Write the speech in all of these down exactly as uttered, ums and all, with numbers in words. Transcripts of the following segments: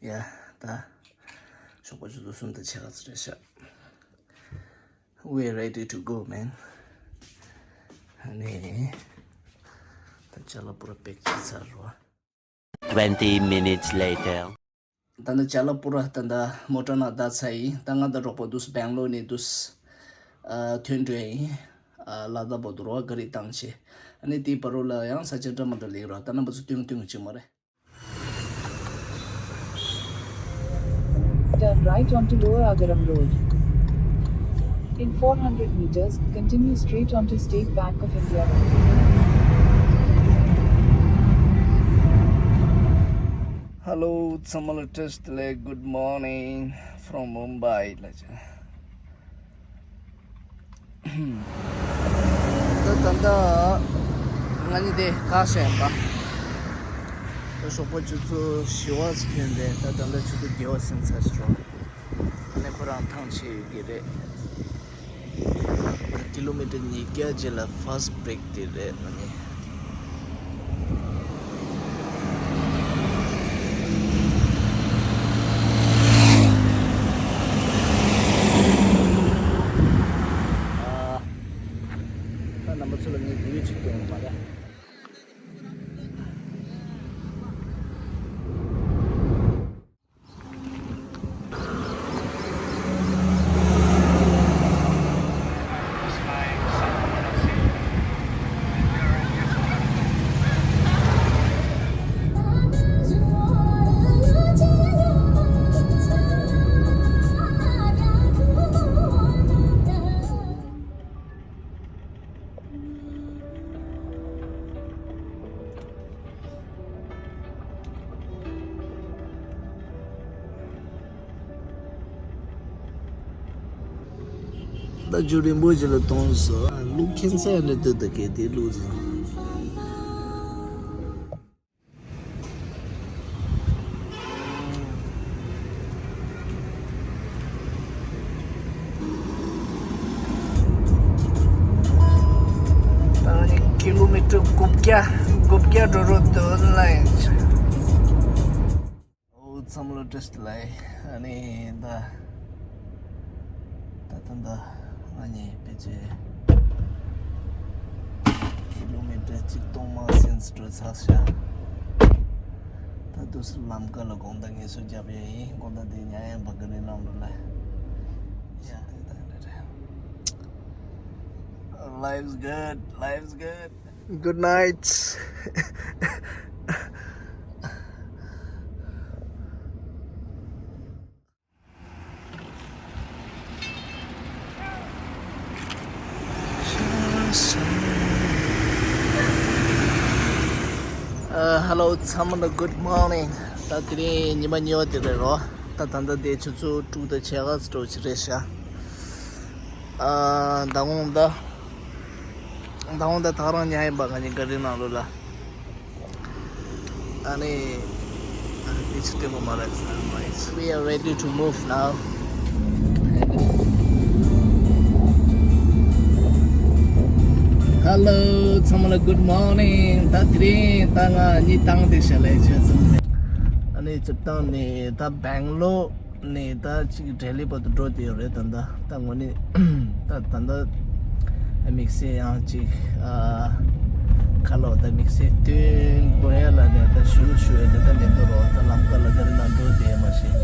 ཡ། ད་ཞོགས་པ་ཆུ་ཚོད་གསུམ་དང་ཕྱེད་ཀ་ཙམ་རེད་ཤག We're ready to go, man. ཨ་ནི་ད་ཅ་ལག་པུ་ར་པེག་བྱས་ཚར་རོ། Twenty minutes later. ད་ནི་ཅ་ལག་པུ་ར་ད་ད་མོ་ཊ་ནང་བསྡད་ཚར་ཡིན། ད་ང་དང་རོགས་པ་འདུག་སེ་སྦེང་ལོར་ནས་འདུག་སེ་ཨ་ཐོན་འགྲོ་ཡིན། ཨ་ལ་དྭགས་བར་དུ་རོ་ག་རི་བཏང་བྱས། ཨ་ནི་དེའི་བར་རོ་ལ་ཡང་ས་ཆ་འདྲ་མི་འདྲ་སླེབས་རོ། ད་རྣམ་པ་ཚོ་སྟོན་སྟོན་གྱི་མ་རེད། Turn right onto Lower Agaram Road. In four hundred meters, continue straight onto State Bank of India Road. Hello, ཚང་མ་ལ་བཀྲ་ཤིས་བདེ་ལེགས། Good morning from Mumbai. ད་ད་ལྟ་ང་གཉིས་དེ་ཁ་ཤས་ཡིན་པ། ད་ཞོགས་པ་ཆུ་ཚོད་བཞི་པ་ཙམ་ཐོན་ཏེ། ད་ད་ལྟ་ཆུ་ཚོད་བརྒྱད་པ་ཟིན་ཚར་ཤག་རོ། ཨ་ནི་ཁོ་རང་ཐང་ཆད་ཡོད་ཀྱི་རེད། ད་ཀི་ལོ་མི་ཊར་ཉིས་བརྒྱ་རྗེས་ལ་first break དེ་རེད། ཨ་ནི། ཨ། ད་རྣམ་པ་ཚོ་ལ་ངས་བི་ཌིའོ་ཅིག་སྟོན་ཡོང་བ་རེད། ད་རྒྱུ་རིན་པོ་ཆེ་ལ་གཏོང་སོ། ལུག་ཁྱེད་ཚ་ནས་ལྟོས་ད་གལ་ཏེ་ལུག་ཟིན། ད་ནི་ཀི་ལོ་མི་ཊར་དགུ་བརྒྱ་དགུ་བརྒྱ་འགྲོ་རོགས་དོན་ལ་ཡིན། ཨོ་ཚང་མ་ལ་བཀྲ་ཤིས་བདེ་ལེགས། ཨ་ནི་ད་ད་ད་ད་ང་གཉིས་ཕལ་ཆེར་ཀི་ལོ་མི་ཊར་གཅིག་སྟོང་མ་ཟིན་འགྲོ་ཚར་ཤག་ད་དུས་སུ་ལམ་ཁ་ལ་དགོང་དག་ངལ་གསོ་བརྒྱབ་ཡས་ཡིན། དགོང་དག་དེ་ཉལ་ཡས་བ་ག་རི་ནང་འགྲོ་ལ། ཡ་དེ་ད་འདྲ་རེད། Life's good, life's good. Good night. ཨ། Hello ཚང་མ་ལ་good morning. ད་དེ་རིང་ཉི་མ་གཉིས་པ་དེ་རེད་རོ། ད་ད་ལྟ་དེ་ཆུ་ཚོད་དྲུག་དང་ཕྱེད་ཀ་ཙམ་ཅིག་རེད་ཤག་ཨ། ད་འོང་ད། ད་འོང་ད་ཐག་རང་ཉལ་ཡིན་པ། ང་གཉིས་ག་རི་ནང་ལོགས་ལ། ཨ་ནི། ཨ་ནི་དེ་ཕྱིར་སྟོན་པ་མ་རེད། We are ready to move now. Hello ཚང་མ་ལ་good morning. ད་དེ་རིང་ད་ང་གཉིས་བཏང་དེ་ཤ་ལས་བྱས་ཚུལ། ཨ་ནི་སྤྱིར་བཏང་ནི་ད་སྦེང་ལོར་ནས་ད་ཅིག་ལྡི་ལི་བར་དུ་འགྲོ་བསྡད་ཡོད་རེད། ད་ད་ད་དངོས་གནས་ད་ད་ད་དམིགས་བསལ་ཡང་ཅིག་ཨ་ཁ་ལོ་ད་དམིགས་བསལ་སྟོན་དགོས་ཡ་ལ་ནས་ད་ཞུ་ཞུ་ཡ་ནས་ད་མི་འདུག་རོགས། ད་ལམ་ཁ་ལ་ད་རི་ནང་འགྲོ་བསྡད་ཡ་མ་ཤེས།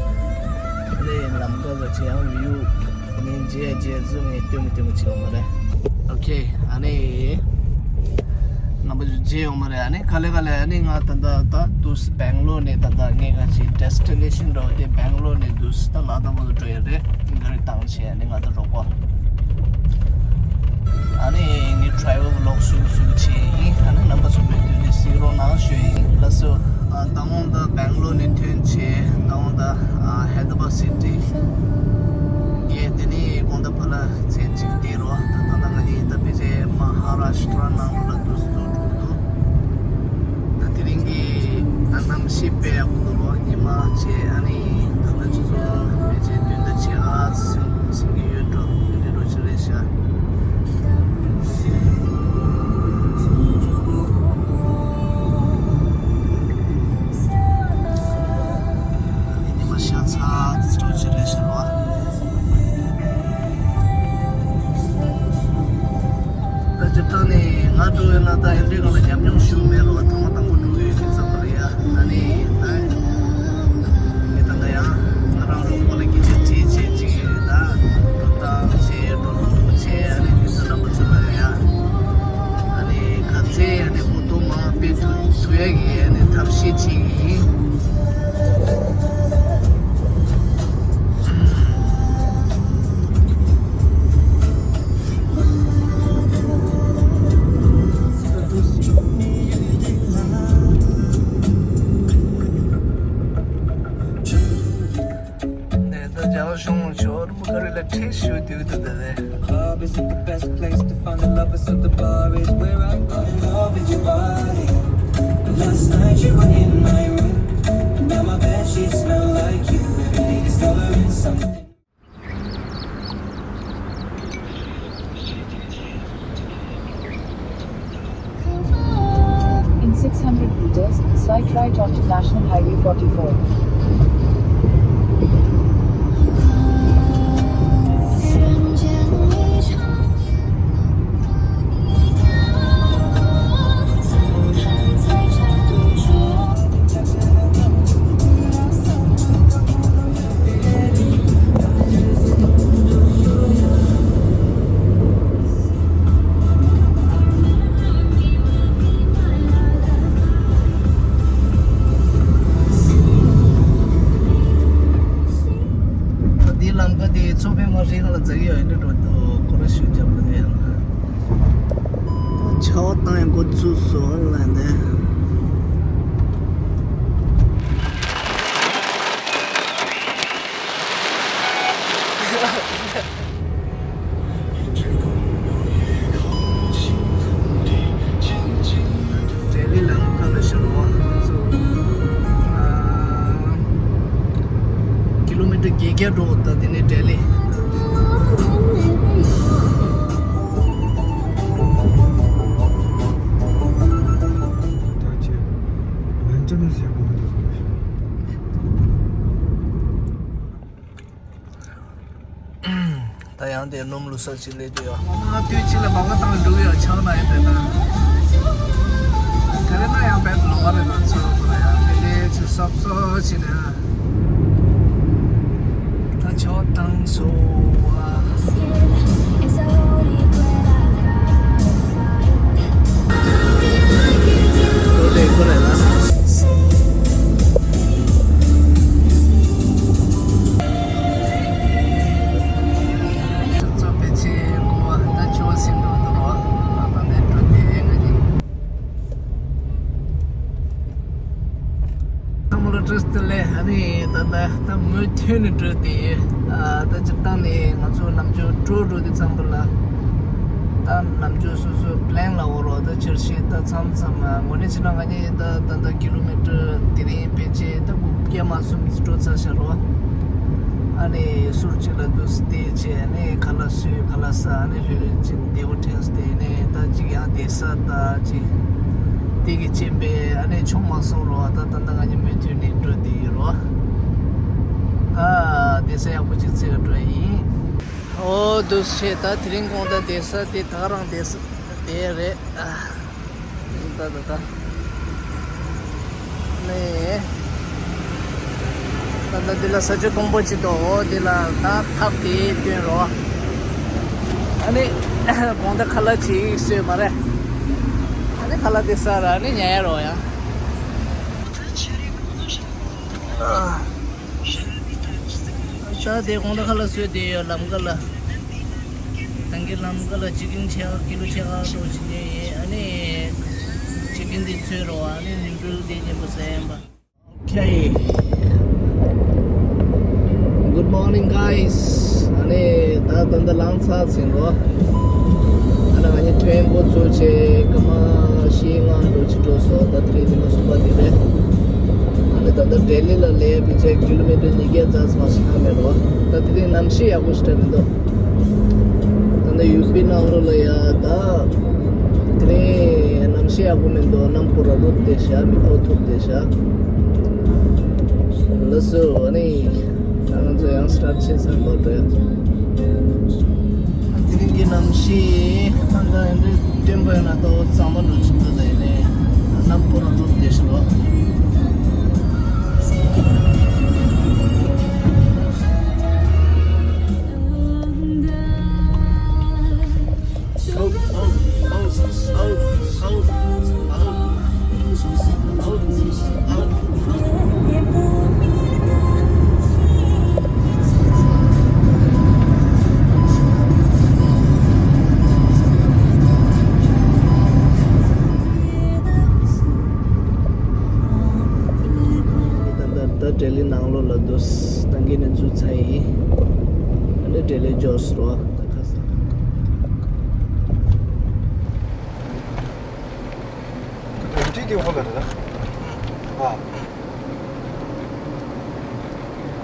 ཨ་ནི་ལམ་ཁ་ལ་ཅི་ཡང་བིའུ་ཨ་ནི་མཇལ་མཇལ་ཚུལ་ངས་སྟོན་མི་སྟོན་མི་བྱེད་པ་མ་རེད། ཨོ་ཁེ། ཨ་ནི། རྣམ་པ་ཚོ་མཇལ་ཡོང་མ་རེད། ཨ་ནི་ག་ལེ་ག་ལེ། ཨ་ནི་ང་ད་ལྟ་ད་དུས་སྦེང་ལོར་ནས་ད་ལྟ་ངས་ག་ཅིག་ཌེ་སི་ཊི་ནེ་ཤན་འགྲོ་དེ་སྦེང་ལོར་ནས་དུས་ད་ལ་དྭགས་བར་དུ་འགྲོ་ཡ་རེད། ག་རེ་བཏང་བྱས་ཨ་ནི་ང་ད་རོགས་པ། ཨ་ནི་ངས་ཊེ་རེ་ཝལ་བི་ལོག་ཞུ་ཞུ་བྱས་ཡིན། ཨ་ནི་རྣམ་པ་ཚོ་མུ་མཐུད་ནས་གཟིགས་རོགས་གནང་ཞུ་ཡིན། ལགས་སོ། ཨ་ད་འོང་ད་སྦེང་ལོར་ནས་ཐོན་བྱས། ད་འོང་ད་ཨ་ཧའི་ད་ར་བཱད་སི་ཊི་གི་དེ་ནས་དགོང་དག་ཕ་ལ་མཚན་གཅིག་བསྡད་རོགས། ད་ད་ལྟ་ང་གཉིས་ད་ཕལ་ཆེར་མ་ཧ་ར་ཤི་ཊ་ར་ནང་ལོགས་ལ་འདུག་སེ་འགྲོ་འདུག་ད་དེ་རིང་གི་ཨ་གནམ་གཤིས་དཔེ་ཡག་པོ་འདུག་རོ། ཉི་མ་བྱས། ཨ་ནི་ད་ལྟ་ཆུ་ཚོད་ཕལ་ཆེར་བདུན་དང་ཕྱེད་ཀ་ཟིན་ཟིན་གྱི་ཡོད་འགྲོ། དེ་འདྲའི་འགྲོ་ཆ་རེད་ཤག་ཡ་གི་ནི་ཐབས་ཤེས་བྱེད་ཀྱི་ཡིན། ནས་ད་རྒྱ་གཞུང་ཆོར་མོ་ག་རེ་ལ་ཁྲིད་ཞུ་དུས་དུ་དེ་རེད། Club isn't the best place to find the lovers, so the bar is where I go. I'm in love with your body. Last night you were in my room. Now my bed sheets smell like you. Every day discovering something. In six hundred meters, slight right onto National Highway forty-four. འདི་ལམ་ཀ་དེ་མཚོ་པདྨ་རི་ལ་འཛེག་ཡོད་ནི་འགྲོ་འདུག་སྐོར་ར་ཞུ་རྒྱབ་པ་དེ་ཡང་ཆའོ་ཏང་འགོ་ཚུགས་སོང་ལ་ནས། ལྡི་ལི་ལམ་ཁ་ལ་ཤར་བ་ཚོ། ཨ། ཀི་ལོ་མི་ཊར་བརྒྱད་བརྒྱ་འགྲོ་ད་དེ་ནས་ལྡི་ལི། ད་ཡང་དེ་སྣུམ་བླུག་ས་ཅིག་སླེབས་དུས་ཡོད། ང་དུས་གཅིག་ལ་མ་བ་བཏང་འགྲོ་གི་ཡོད་ཆགས་ན་ཡང་དེ་ན། ག་རེ་ན་ཡང་བས་ལོ་བ་རེ་ན་ཚོད་ཁོ་ན་ཡང་དེ་ལས་ཅིག་སོབ་སོབ་ཅིག་ནས་ད་ཆོ་བཏང་སོ་བ། འགྲོ་ལས་ཁོ་ན་ཡང་། ཚོ་ཕལ་ཆེར་གོ་བ་ད་ཆོ་ཟིན་འགྲོ་འདུག་རོགས། ད་ལྟ་འདིར་འགྲོ་དེ་ང་གཉིས། ཚང་མ་ལ་བཀྲ་ཤིས་བདེ་ལེགས། ཨ་ནི་ད་ལྟ་ད་མུ་མཐུད་ནས་འགྲོ་དེ། ཨ་ད་སྤྱིར་བཏང་ནས་ང་ཚོ་ནམ་རྒྱུན་འགྲོ་འགྲོ་དུས་ཙམ་པ་ལ། ད་ནམ་རྒྱུན་སོ་སོའི་པི་ལེན་ལ་འོ་རོགས་ད་འཆར་གཞི་ད་མཚམས་མཚམས་ངོ་ནས་བྱས་ན་ང་གཉིས་ད་ད་ལྟ་ཀི་ལོ་མི་ཊར་དེ་རིང་ཕལ་ཆེར་ད་དགུ་བརྒྱ་མ་གསུམ་འགྲོ་ཚར་ཤག་རོ། ཨ་ནི་ཟུར་གཅིག་ལ་འདུག་སེ་བསྡད་བྱས་ཨ་ནི་ཁ་ལག་བཟོས་ཁ་ལག་ཟ་ཨ་ནི་ལྷོད་ལྷོད་ཅིག་བདེ་པོ་དྲན་སོང་། དེ་ནས་ད་ཅིག་ཡང་བསྡད་ས་ད་ཅིག་དེ་གི་རྐྱེན་པས་ཨ་ནི་ཆུང་མ་སོང་རོ། ད་ད་ལྟ་ང་གཉིས་མུ་མཐུད་ནས་འགྲོ་བསྡད་ཡོད་རོ། ད་བསྡད་ས་ཡག་པོ་ཅིག་འཚོལ་ག་འགྲོ་ཡིན། ཨོ་འདུག་སེ་ད་དེ་རིང་དགོང་དག་བསྡད་ས་དེ་ད་ག་རང་བསྡད་ས་དེ་རེད། ད་ད་ད། ནས། ད་ལྟ་འདི་ལ་ས་ཆ་སྟོང་པོ་ཅིག་འདུག་འོ་འདི་ལ་ད་ཐབ་དེ་སྟོན་རོགས། ཨ་ནི་དགོང་དག་ཁ་ལག་ཅིག་བཟོས་མ་རེད། ཨ་ནི་ཁ་ལག་དེ་ཟ་ར་ཨ་ནི་ཉལ་ཡ་རོགས་ཡ། ཨ། ད་དེ་གོང་དུ་ཁ་ལག་བཟོས་བསྡད་ཡོད་ལམ་ཁ་ལ། ད་གིན་ལམ་ཁ་ལ་ཅི་ཀིན་ཆེ་ཁ་ཀི་ལོ་ཆེ་ཁ་འགྲོ་བཞིན་ཡོད་ཡིན། ཨ་ནི་ཅི་ཀིན་འདི་བཟོས་རོགས། ཨ་ནི་ནུ་ཌལ་འདི་མཉེན་པོ་ཟ་ཡིན་པ། Okay. Good morning, guys. ཨ་ནི་ད་ད་ད་ལངས་ཚར་ཟིན་རོ། ཨ་ནི་ང་གཉིས་ཐོན་འགོ་ཚུགས་བྱས་སྐར་མ་བཞི་ལྔ་འགྲོ་ཅི་འགྲོ་སོང་། ད་དེ་རིང་ཉི་མ་གསུམ་པ་དེ་རེད། ཨ་ནི་ད་ལྟ་ལྡི་ལི་ལ་སླེབས་པའི་ཆེད་ཀི་ལོ་མི་ཊར་ཉིས་བརྒྱ་ཙམ་ཞིག་ལྷག་མེད་རོ། ད་དེ་རིང་གནམ་གཤིས་ཡག་པོ་ཞིག་འདྲ་མི་འདུག་ད་ལྟ་ཡུ་པི་ནང་ལོགས་ལ་ཡ་ད་དེ་རིང་གནམ་གཤིས་ཡག་པོ་མི་འདུག་གནམ་ཕོ་ར་རུབ་བསྡད་ཤག་མི་ཕོ་ཐུབ་བསྡད་ཤག་ལགས་སོ། ཨ་ནི་ད་ང་ཚོ་ཡང་སི་ཊཱཊ་བྱེད་ཚར་འདུག་རེད། དེ་རིང་གི་གནམ་གཤིས་ད་ལྟ་འདི་སྟོན་པ་ཡིན་ན་ད་འོ་གཙང་མ་འགྲོ་ཆུ་ཚོད་ད་ཡིན་ནའི་གནམ་ཕོ་ར་རུབ་བསྡད་ཤག་ལོ། ད་ལྟ་ལྡི་ལི་ནང་ལོགས་ལ་འདུག་ད་གིན་ནས་འཛུལ་ཚར་ཡིན། ཨ་ནི་ལྡི་ལི་འབྱོར་སོང་རོ། ད་ཁ་སང་། འདི་འདི་ཧོ་ལ་རེད་ད། ཨ།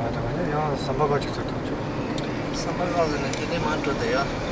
ཨ་ད་ག་ནས་ཡང་ཟམ་པ་ག་ཅིག་ཚོད་ཐུག་ཆོག་ཟམ་པ་ག་ཟེར་ན་དེ་ནས་མར་འགྲོ་དེ་ཡ།